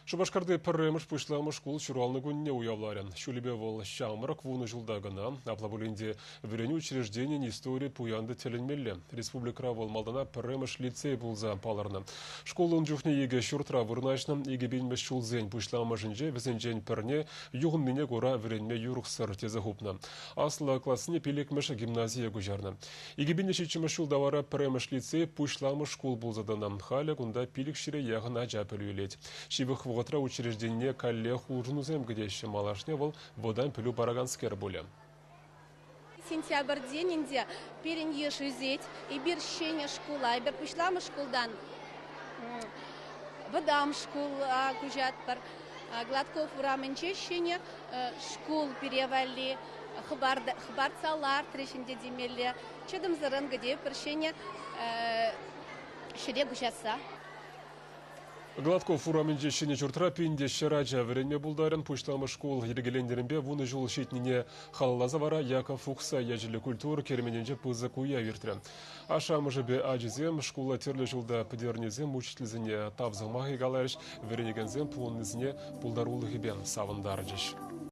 Шупашкарти пӗрремӗш пуҫламӑш шкул ҫуралнӑ кунне уявларӗ. Ҫулӗпе вӑл ҫамрӑк, 10 ҫулта кӑна. Апла пулин те вӗренӳ учрежденийӗн историйӗ пуян та тӗлӗнмелле. Республикӑра вӑл малтанах пӗрремӗш лицей пулса палӑрнӑ. Шкул ун чухне икӗ ҫуртра вырнаҫнӑ. 2000-мӗш ҫулсен пуҫламӑшӗнче вӗсенчен пӗрне юхӑннине кура вӗренме юрӑхсӑр тесе хупнӑ. Аслӑ классене пиллӗкмӗш гимназие куҫарнӑ. 2007-мӗш ҫулта вара пӗрремӗш лицей пуҫламӑш шкул пулса тӑнӑ. Халӗ кунта 500-е яхӑн ача пӗлӳ илет. Ҫывӑх вӑхӑтра учрежденине каллех улшӑнусем кӗтеҫҫӗ. Малашне вӑл вӑтам пӗлӳ параканскер пулӗ. Сентябрьтен ӗнтӗ пирӗн йыш ӳсет. Эпир ҫӗнӗ шкула, эпир пуҫламӑш шкултан вӑтам шкула куҫатпӑр. Гладков урамӗнче ҫӗнӗ шкул пире валли хӑпартса лартрӗҫ ӗнтӗ темелле. Чӑтӑмсӑррӑн кӗтетпӗр ҫӗнӗ ҫӗре куҫасса. Гладков урамӗнчи ҫӗнӗ ҫуртра 1100 ача вӗренме пултарӗн. Пуҫламӑш шкул йӗркеленнӗренпе 10 ҫул ҫитнине халалласа вара Яков Ухсай ячӗллӗ культура керменӗнче пысӑк уяв иртрӗ. Ашшӗ-амӑшӗпе ачисем шкула тӗрлӗ ҫулта пӗтернисем учительсене тав сӑмахӗ каларӗҫ, вӗренекенсем пухӑннисене пултарулӑхӗпе савӑнтарчӗҫ.